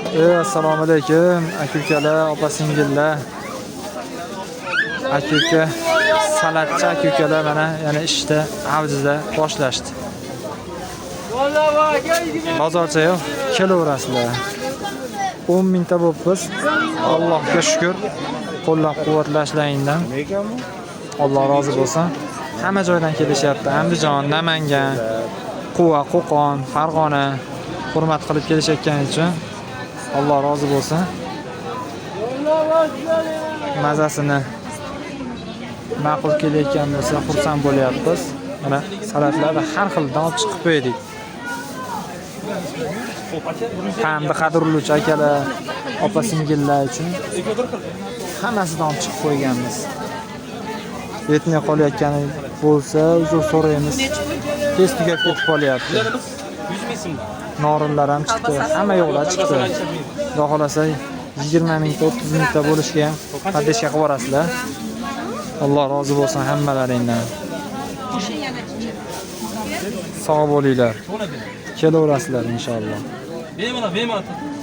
Assalomu alaykum, aka ukalar, opa singillar. Aka uka, salatchi aka ukalar mana yana ishda avjida boshlashdi. Bozorcha yo'q, kelaverasizlar. 10 mingta bo'libmiz. Allohga shukr. Qo'llab-quvvatlashlaringdan. Alloh rozi bo'lsin. Hamma joydan kelishyapti. Andijon, Namangan, Quva, Qo'qon, Farg'ona hurmat qilib kelishayotgani uchun Alloh rozi bo'lsin. Mazasini ma'qul kelayotgan bo'lsa, xursand bo'lyapmiz. Mana salatlarni har xildan olib chiqib qo'ydik. Ta'mni qadrlovchi akalar, opa singillar uchun hammasidan olib chiqib qo'yganmiz. Yetmay qolayotgani bo'lsa, uzr so'raymiz. Tez tugab ketib qolyapti. 100 ming so'm. Norinlar ham chiqdi, hamma yo'qlar chiqdi. Xudo xolasa 20 mingta, 30 mingta bo'lishga ham поддержка qilib yuborasizlar. Alloh rozi bo'lsin hammalaringdan. Sog' bo'linglar. Kelaverasizlar inshaalloh. Bemalol, bemalol.